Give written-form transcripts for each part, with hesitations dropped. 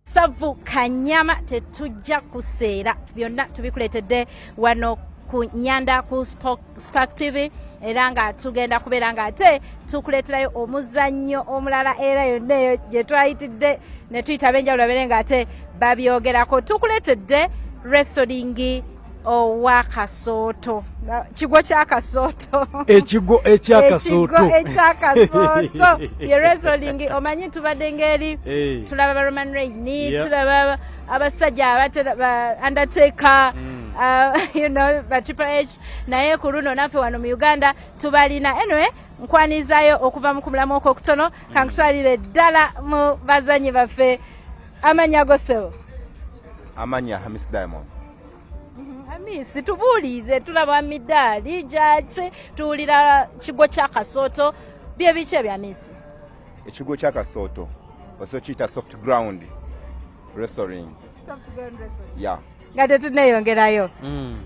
Savu kanyama tetujja kuseera, byonna tubikuleetedde wano ku Nyanda ku Spark TV, era nga tugenda kubeera nga ate tukuleeterayo omuzannyo omulala, era yonna eyo gye twayitidde ne tuyita ab'enjawulo babeere nga ate babyogerako. Tukuleetedde wrestling owa Kasooto, kigwo kya Kasooto. Ekigwo ekyakasooto. Ekigwo ekyakasooto ye wrestling. Omanyi tubadde ngeri tulaba ba Roman Reigns, tulaba abasajja abatera ba Undertaker, ba Triple H, naye ku luno naffe wano mu Uganda tubalina. Anyway, nkwanizayo okuva mu kumulamu okwo okutono, kankutwalire ddala mu bazanyi baffe. Amanya gosebo? Amanya Hamis Diamond. Hamisi, tubuulire, tulaba midaali gyaki, tuwulira kigwo kya Kasooto, bye biki ebya Hamisi? Ekigwo kya Kasooto osobola kiyita soft ground wrestling. Yeah. Nga tetuneyongerayo.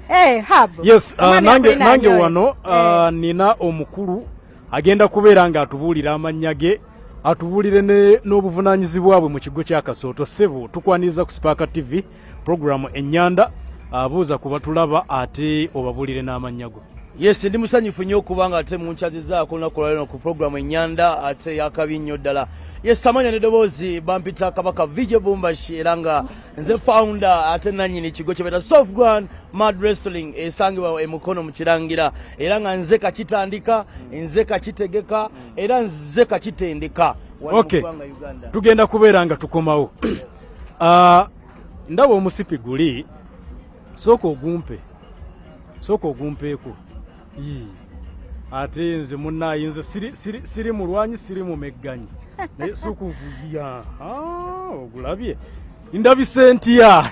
Eh, Hub. Yes, Omwami nange akulina nange nnyo. wano nina omukulu agenda kubeera ng'atubuulira amannya ge, atubuulire n'obuvunaanyizibwa bwe mu kigo kya Kasooto. Ssebo, tukwaniriza ku Spark TV, programu Ennyanda. Abuuza ku batulaba ate obabuulire n'amannya go. Yes, ndi musanyufu nnyo okuba nga ate munkyazizaako olunaku lwaleero ku programu Ennyanda ate yakabi nnyo ddala. Yes, amanya n'eddoboozi bampita Kabaka VJ Bumbashi, era nga nze founder ate nannyini kigo kye bayita Soft Ground Mud Wrestling esangibwa e Mukono mu Kirangira, era nga nze kakitandika, nze kakitegeka, era nze kakitendeka wano mu ggwanga Uganda. Tugenda kubeera nga tukomawo. Ndaba omusipi guli, sooka ogumpe, sooka ogumpeeko. Yii. Ate nze munnaaye nze siri mulwanyi, siri mumegganyi, naye sooka oguya. Ogulabye, ndabise ntya?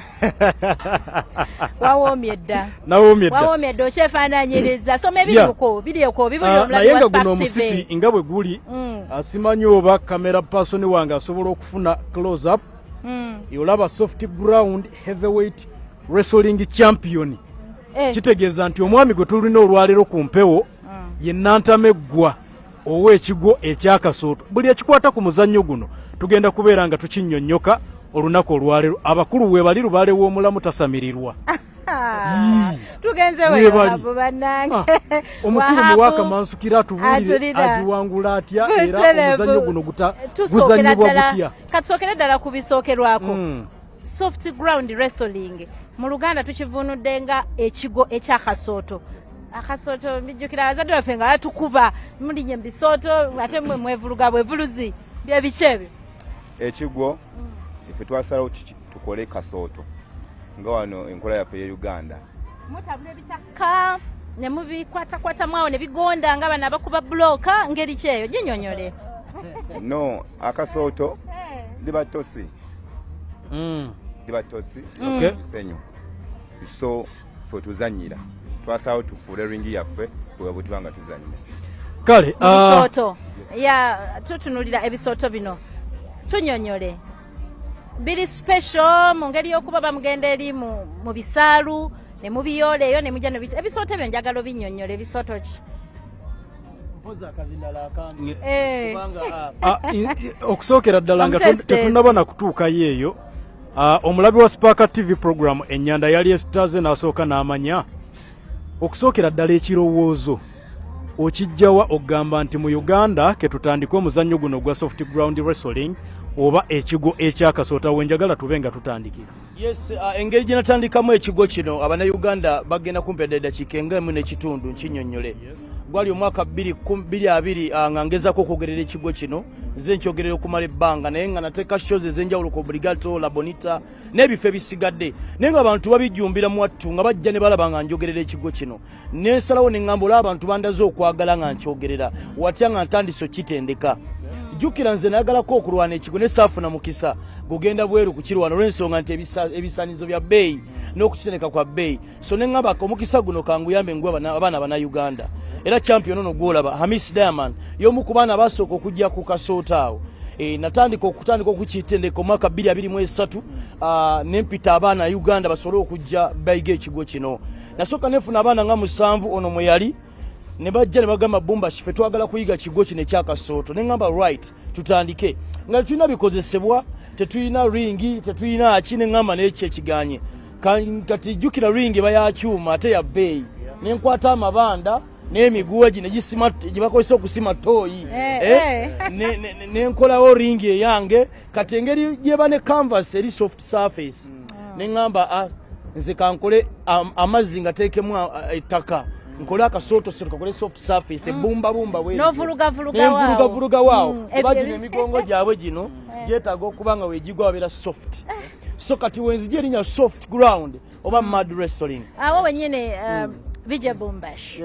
Wawoomye dda. Nawoomye dda. Wawoomye dda, okyefaananyiriza. Soma ebiriuko biriuko bibuli omulabi Naye wa nga Spark guno TV. omusipi nga bwe guli, simanyi oba camera person wange asobola okufuna close up. Olaba soft ground heavyweight wrestling champion. Kitegeeza nti omwami gwe tulina olwaleero ku mpewo ye Nantameggwa ow'ekigwo ekyakasooto. Buli ekikwata ku muzannyo guno tugenda kubeera nga tukinnyonnyoka olunaku olwaleero. Abakulu we bali, lubaale w'omulamu tasamirirwa. Tugenze Weebali. weyo bannange. Omukulu Wahabu muwakamansukira atubuulire atulira. Agiwangula atya, era Butereevu. omuzannyo guno Tusookera guzannyibwa ddala gutya? Katusookere ddala ku bisookerwako. Soft ground wrestling mu Luganda tukivunudde nga ekigwo ekyakasooto. Akasooto mbijjukira abazadde baffe nga batukuba mulinye mu bisooto, ate mwe mwevuluga bwevuluzi. Byebiki ebyo? Ekigwo ife twasalawo tukole kasooto nga wano enkola yaffe ye Uganda. Mutabula ebitaka ne mubikwatakwatamu awo ne bigonda nga bano abakuba bulooka, ngeri ki eyo? Ginyonyole. No, akasooto liba tosi, liba tosi nsenyu, so fe tuzanyira twasalawo tufuule ringi yaffe bwe bwe tuba nga tuzannya. Kale Bisooto ya tutunulira ebisooto bino, tunyonyole, biri special mu ngeri y'okuba bamugenda eri mu bisaalu ne mubiyoola eyo ne mujja ne ebisooto ebyo njagala obinyonyole, ebisooto ki? Mpozi akazindala akange. Kubanga Okusookera ddala nga Omutesitesi. tetunnaba na kutuukayo eyo, omulabi wa Spark TV, program Ennyanda yali esitaze n'asooka n'amanya okusookera ddala ekirowoozo okijjawa okugamba nti mu Uganda ke tutandike omuzannyo guno ogwa soft ground wrestling oba ekigwo ekyakasoota, we njagala tube nga tutandikira. Yes, engeri gye natandikamu ekigwo kino, Abannayuganda bagenda kumpi ddala eddakiika nga 1.5 nkinnyonnyole. Gwali omwaka 2020, nga ngezaako okwogerera ekigwo kino. Nze nkyogerera okumala ebbanga, naye nga nateeka shows ez'enjawulo ku Obligato, La Bonita n'ebifo ebisigadde, naye nga abantu babijjumbira mwattu nga bajja ne balaba nga njogerera ekigwo kino. Nensalawo ne ŋŋamba, olaba abantu bandaze okwagala nga nkyogerera, watya nga ntandise okitendeka? Jjukira nze nayagalako okulwana ekigwo ne saafuna mukisa gugenda bweru kukirwana olw'ensonga nti ebisaanizo bya bbeeyi n'okukitendeka kwa bbeeyi. So ne ŋŋamba omukisa guno kanguyambe ngwe abaana Bannayuganda. Era champion ono gw'olaba, Hamis Diamond, y'omu ku baana abasooka okujja ku kasoota awo. Natandika okutandika okukitendeka omwaka 2023, nempita abaana Uganda basobole okujja bayiga ekigwo kino. Nasooka nefuna abaana nga 7, ono mwe yali, ne bajja ne bagamba, "Bumba, ffe twagala kuyiga kigwo kino ekyakasooto." Ne ŋŋamba, "Right, tutandike." Nga tetulina bikozesebwa, Tetulina ringi, tetulina ki, neŋŋamba n'ekyo ekiganye. Kati jjukira ringi bayakyuma ate ya bbeeyi. Nenkwata amabanda n'emiguwa gino gye bakozesa okusima ttooyi, nenkolawo ringi eyange. Kati engeri gyeba ne canvas eri soft surface, neŋŋamba nze kankole amazzi nga teekemu ettaka, nkole akasootosoto kakole soft surface, ebumbabumba N'ovulugavuluga waawo, kuba gino emigongo gyabwe gino gyetaaga okuba nga wegigwa wabeera soft. So kati wenzija erinnya soft ground oba mud wrestling. Awo wenyine, Vijay Bumbash,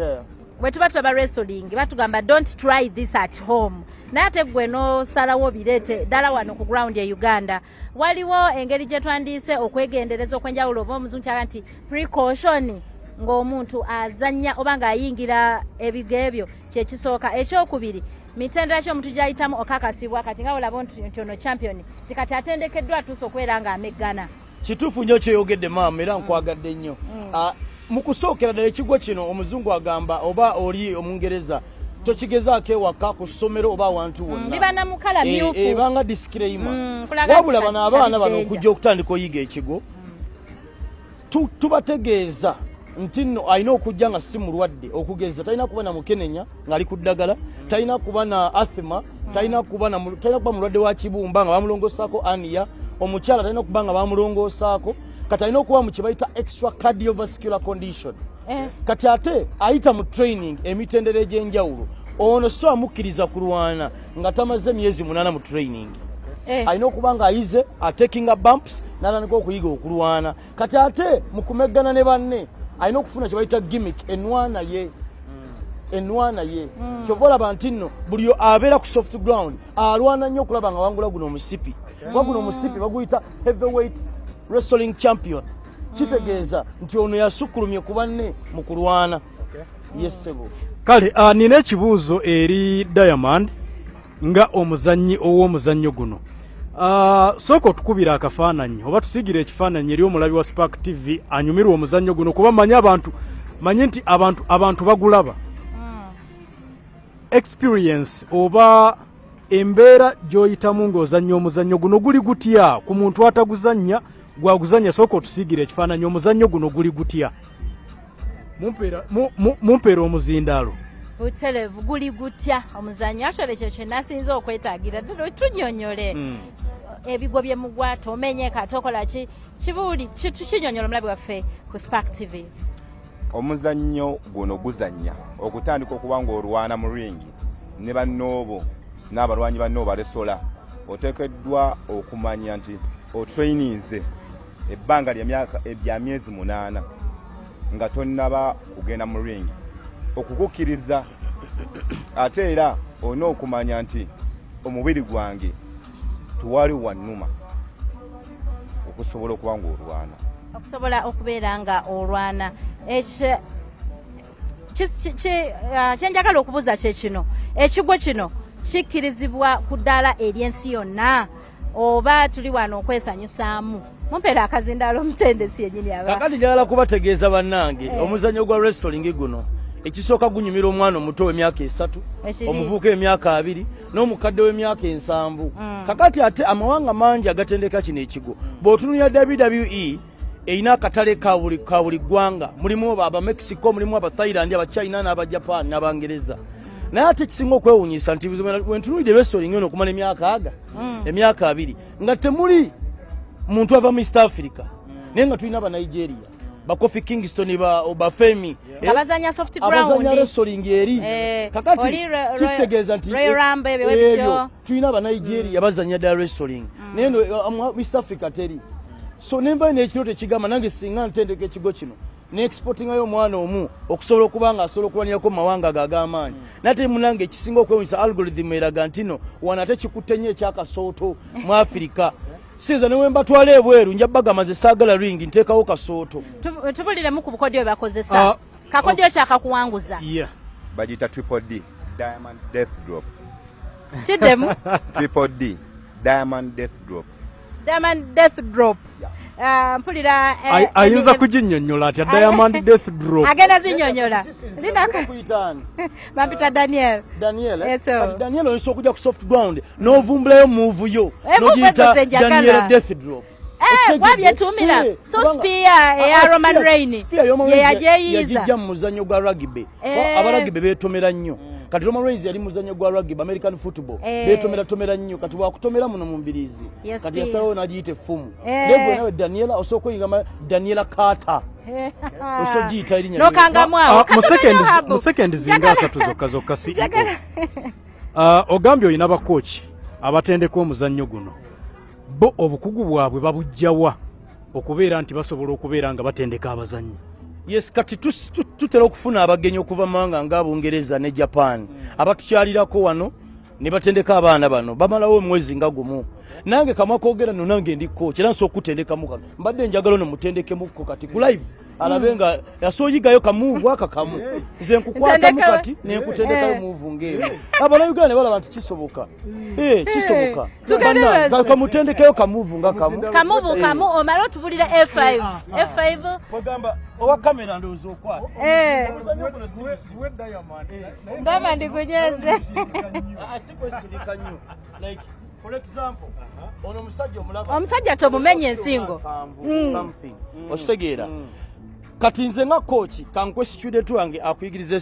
bwe tuba tulaba wrestling batugamba, "Don't try this at home," naye ate gwe n'osalawo bireete ddala wano ku ground e Uganda. Waliwo engeri gye twandiise okwegendereza okw'enjawulo, oba omuzungu kyaga nti precaution, ng'omuntu azannya oba ng'ayingira ebigo ebyo? Kyekisooka. Ekyokubiri, mitendera ki omuntu gy'ayitamu okakasibwa kati nga olaba nti ono champion, nti kati atendekeddwa, atuuse okubeera ng'ameggana? Kituufu nnyo kyeyogedde maama, era nkwagadde nnyo. Mu kusookera ddala, ekigwo kino omuzungu agamba oba oli omungereza tokigezaako ewaka, ku ssomero oba awantu wonna. Biba na mu colour myufu. Ebanga disclaimer. Wabula bano abaana bano okujja okutandika oyiga ekigo, tubategeeza nti nno alina okujja nga si mulwadde. Okugeza, talina kuba na mukenenya ng'ali ku ddagala, talina kuba na asthma, talina kuba mulwadde wa kibumba nga bamulongosaako ania. Omukyala talina kuba nga bamulongoosaako. Kati alina okuba mu kye bayita extra cardiovascular condition. Kati ate ayita mu training emitendera egy'enjawulo. Ono so amukkiriza kulwana nga tamaze myezi 8 mu training. Alina okuba nga ayize atakinga bumps n'atandika okuyiga okulwana. Kati ate mu kumeggana ne banne alina okufuna kye bayita gimmick, enwana ye, enwana ye. Kyova olaba nti nno buli abeera ku soft ground alwana nnyo okulaba nga wangula guno omusipi, kuba guno omusipi baguyita heavyweight wrestling champion. Kitegeeza nti ono yasukkulumye ku banne mu kulwana. Yessebo. Kale nina ekibuuzo eri Diamond nga omuzannyi ow'omuzannyo guno. Sooka otukubira akafaananyi oba tusiigire ekifaananyi eri omulabi wa Spark TV anyumirwa omuzannyo guno, kuba manyi abantu, manyi nti abantu bagulaba. Experience oba embeera gy'oyitamu ng'ozannya omuzannyo guno guli gutya ku muntu ataguzannya gwaguzannya? Sooka otusiigire ekifaananyi, omuzannyo guno guli gutya? Mumpeera omuzindaalo. Buterevu, guli gutya omuzannyo? Actually ekyo kye nasinza okwetaagira ddala, tunyonyole ebigwo bye mugwa, tomenyeka, tokola ki, kibuuli tukinyonyola omulabi waffe ku Spark TV. Omuzannyo guno guzannya okutandika okuba ng'olwana mu ringi ne bannoobo n'abalwanyi bannoobo balesola, oteekeddwa okumanya nti otraininze ebbanga lya myezi 8 nga tonnaba kugenda mu ringi okukukkiriza. Ate era olina okumanya nti omubiri gwange tewali wannuma okusobola okuba ng'olwana. Okusobola okubeera nga olwana. Kyenjagala okubuuza kye kino: ekigwo kino kikkirizibwa ku ddaala ery'ensi yonna oba tuli wano okwesanyusaamu? Mumpeera akazindaalo, omutendesi yennyini aba. Kakati njagala kubategeeza bannange, omuzannyo gwa wrestling guno ekisooka gunyumira omwana omuto w'emyaka 3, omuvubuka emyaka 20, n'omukadde w'emyaka 70. Kakati ate amawanga mangi agatendeka kino ekigo. Bw'otunulira WWE erina akatale ka buli ggwanga, mulimu Abamexico, mulimu Abathailand, Abachina n'Abajapan n'Abangereza. Naye ate ekisinga okwewuunyisa nti wentunulidde wrestling eno okumala emyaka aga emyaka 20 nga temuli muntu ava mu East Africa, naye nga tulina Abanigeria, ba Kofi Kingston, ba Obafemi. Abazanya soft ground, abazanya wrestling eri. Kakati kitegeeza nti ebyo tulina Abanigeria bazanya ddala wrestling, naye no East Africa teri. So nemba n'ekirooto ekigamba nange singa ntendeka ekigo kino neexportingayo omwana omu okusobola okuba nga asobola okulwanirako mu mawanga ago ag'amaanyi. Naye ate munange ekisinga okwewunyisa, algorithm eraga nti no wano ate kikutte nnyo ekyakasooto mu Afirika. Sinza ne wembatwala ebweru nja bagamba nze saagala ring, nteekawo kasooto. Tubuliremu ku bukodyo bwe bakozesa. Kakodyo kyakakuwanguza? Bagiyita triple D, diamond death drop. Kiddemu. Triple D, diamond death drop. Diamond death drop. Mpulira ayinza kuginnyonnyola atya Diamond Death Drop? Agenda zinnyonnyola. Bampita Daniel. Daniel, eh? Kati Daniel oyinza okujja ku soft ground n'ovumbulayo move yo n'ogiyita Daniel Death Drop. Wabyetumira. So spear eya Roman Reigns ye yajeyiza. Yagijja mu muzannyo gwa rugby. Aba rugby beetomera nnyo. Kati Roman Reigns yali muzannyo gwa rugby, American football. Beetomera tomera nnyo. Kati bwakutomera muno mu mbiriizi. Kati yasalawo n'agiyita effumu. Naye gwe nawe Daniela osooka oyingama Daniela Carter. Osogiyita erinnya. N'okangamu awo. Mu seconds zinga 3 zokka zokka CEO. Ogambye olina bakooki abatendeka omuzannyo guno. Bo obukugu bwabwe babujjawa okubeera nti basobola okubeera nga batendeka abazannyi? Yes, kati tutera okufuna abagenyi okuva mu mawanga nga Bungereza ne Japan abatukyalirako wano ne batendeka abaana bano, bamalawo omwezi nga gumu. Nange kamwa koogera no nange ndi coach era nsobola okutendekamu kano, mbadde njagala ono mutendekemukko kati ku live alabe nga yasoyigayo kamuvu aka kamu, nze nkukwatamu kati nenkutendekayo muvu ng'eyo. Abannayuganda ne balaba nti kisoboka. Kisoboka. Kamutendekayo kamuvu nga kamu. Kamuvu kamu omala otubulira F5. F5. Ogamba owa kamera ndowooza okwata. Omuzannyo guno si Diamond. Diamond gunyeze. Si kwesirika nnyo. Like for example, ono omusajja omulaba. Omusajja tomumenye ensingo. Something. Okitegeera. Kati nze nga coach kankwe student wange akuyigirize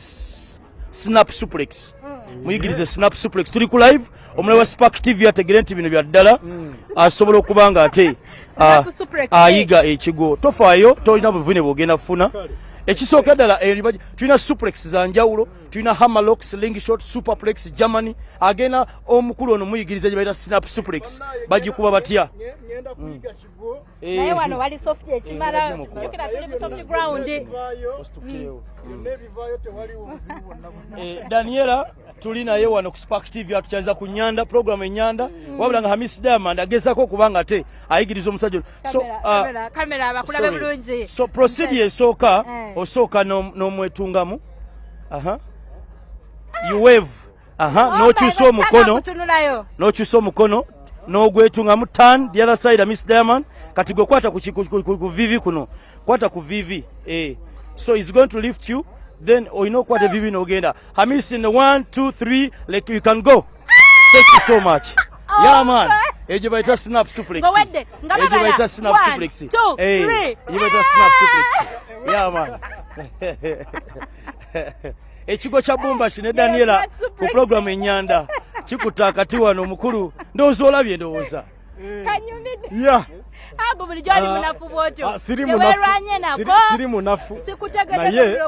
snap suplex. Muyigirize snap suplex. Tuli ku live, omulabi wa Spark TV ategere nti bino bya ddala, asobola okuba nga ate ayiga ekigo. Tofaayo, tolina buvune bw'ogenda kufuna. Ekisooka ddala tulina suplex za njawulo, tulina hammerlock, slingshot, superplex, Germany. Agenda omukulu ono muyigirize gye bayita snap suplex. Bagikuba batya? Ngenda kuyiga kigo. Naye wano wali soft ekimala, jjukira tuli mu soft ground. Daniela tuli naye wano ku Spark TV atukyaliza ku Nyanda, program Enyanda. Wabula nga Hamis Diamond agezaako okuba nga ate ayigiriza omusajja ono. So kamera abakulabe bulungi. So procedure esooka, osooka n'omwetungamu. You wave. N'okyusa omukono. N'okyusa omukono n'ogwetungamu, turn the other side Hamis Diamond. Kati gwe kwata ku VV kuno. Kwata ku VV. So he's going to lift you. Then olina okukwata VV n'ogenda. Hamis in the 1 2 3, like you can go. Thank you so much. Yeah man. Ejo bayita snap suplex. Ejo bayita snap suplex. 1 2 3. Ejo bayita snap suplex. Yeah man. Ekigo kya Bumbashi ne Daniela ku program Enyanda kikuta akati wano omukulu ndowooza olabye ndowooza. Kanyumidde. Yeah. Abo bulijjo ali munafu bw'otyo. Teweerwanye nako. Siri munafu. Sikutegedde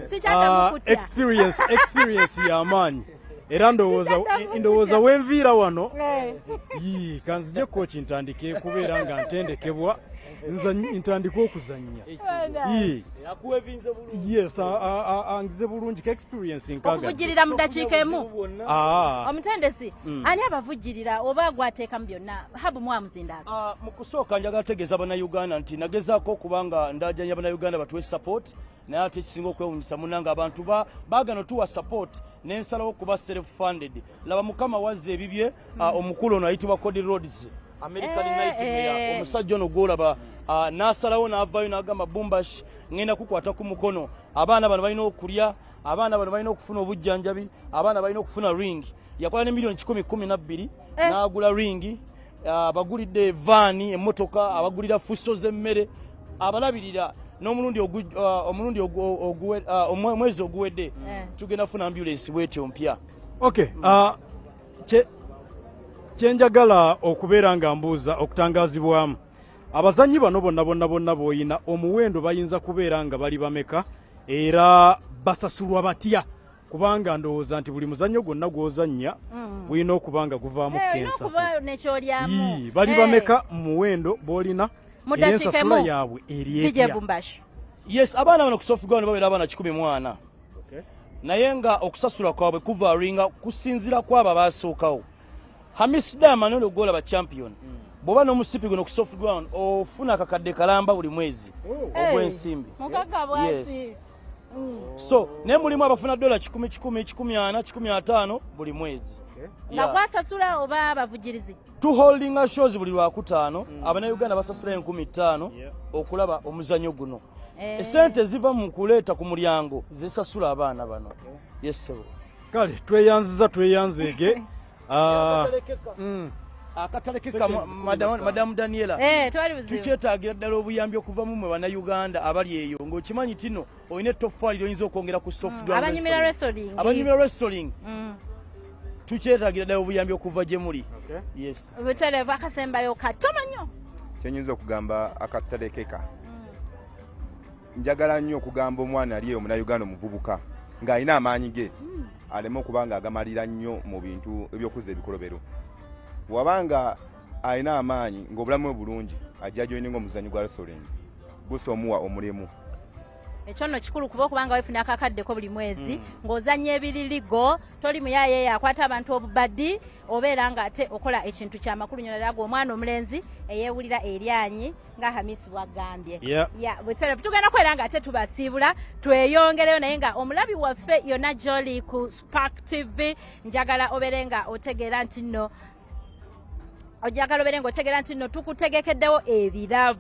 sikyaddamu kutya. Experience y'amaanyi. Era ndowooza wenviira wano. Kanzije coach ntandike kubeera nga ntendekebwa. Ntandike okuzannya. Yes, angize bulungi ka experience nkaga. Okuvujjirira mu ddakiika emu. Omutendesi, ani abavujjirira oba gwateekamu byonna? Habu mwamuzindaalo. Mu kusooka njagala tegeeza Bannayuganda nti nagezaako okubanga ndajanya Bannayuganda batuwe support, naye ate ekisinga okwewuunyisa munnange abantu baagana otuwa support n'ensalawo okuba self funded. Laba Mukama wazza ebibye, omukulu ono ayitibwa Cody Rhodes, American Nightmare, omusajja ono gw'olaba n'asalawo n'avaayo n'agamba Bumbash ngenda kukwata ku mukono. Abaana bano balina okulya, abaana bano balina okufuna obujjanjabi, abaana balina okufuna ring. Yakola ne miliyoni 112 n'agula ring, abagulidde vaani, emmotoka, abagulira fuso z'emmere, abalabirira n'omulundi omwezi oguwedde tugenda kufuna ambulance bwetyo mpya. Okay, kyenjagala okubeera nga mbuuza okutangazibwamu abazannyi bano bonna bonna bonna b'oyina omuwendo bayinza kubeera nga bali bameka era basasulwa batya? Kubanga ndowooza nti buli muzannyo gwonna gw'ozannya gulina okuba nga guvaamu kensa. Bali bameka mu muwendo b'olina era ensasula yaabwe eri etya? Yes, abaana bano ku soft ground babeera abaana 14. Naye nga okusasula kwabwe kuvaringa kusinziira ku abo abaasookawo. Hamis Diamond ono gw'olaba champion. Bw'oba n'omusipi guno ku soft ground ofuna akakadde kalamba buli mwezi ogw'ensimbi. Yes. So naye mulimu abafuna $100, 100, 140, 150 buli mwezi. Nga gwasasula oba abavugirizi? Tuholdinga shows buli lwakutaano, Abannayuganda basasula 5,000 okulaba omuzannyo guno. Esente ziva mu kuleeta ku mulyango zisasula abaana bano. Yes ssebo. Kale tweyanziza, tweyanzeege. Akatalekeka, Madamu Daniela. Eh, twali buzibu. Tukyetaagira ddala obuyambi okuva mu mmwe Bannayuganda abali eyo, ng'okimanyi tino olina ettoffaali ly'oyinza okwongera ku soft ground Abanyumira wrestling. wrestling. Abanyumira wrestling, tukyetaagira ddala obuyambi okuva gye muli. Yes. Butereevu, akasembayo katono nnyo. Kyenyinza okugamba akatalekeka, njagala nnyo okugamba omwana ali eyo Omunauganda omuvubuka ng'alina amaanyi ge, aleme okuba nga agamalira nnyo mu bintu ebyokuza ebikolobero. Wabanga alina amaanyi ng'obulamu bwe bulungi, ajja joininga omuzannyo gwa wrestling, gusa omuwa omulimu. Ekyo nno kikulu, kuba okubanga wefuna akakaddeko buli mwezi ng'ozannya ebiririgo, toli muyayeeyo akwata abantu obubadi, obeera ng'ate okola ekintu kyamakulu nnyo, naddala gwe omwana omulenzi eyeewulira eryanyi nga Hamisi bwagambye. Ya, butereevu, tugenda kubeera ng'ate tubasiibula tweyongereyo, naye nga omulabi waffe yonna gy'oli ku Spark TV, njagala obeere nga otegeera nti nno, ojagala obeere nga otegeera nti nno tukutegekeddewo ebirabo.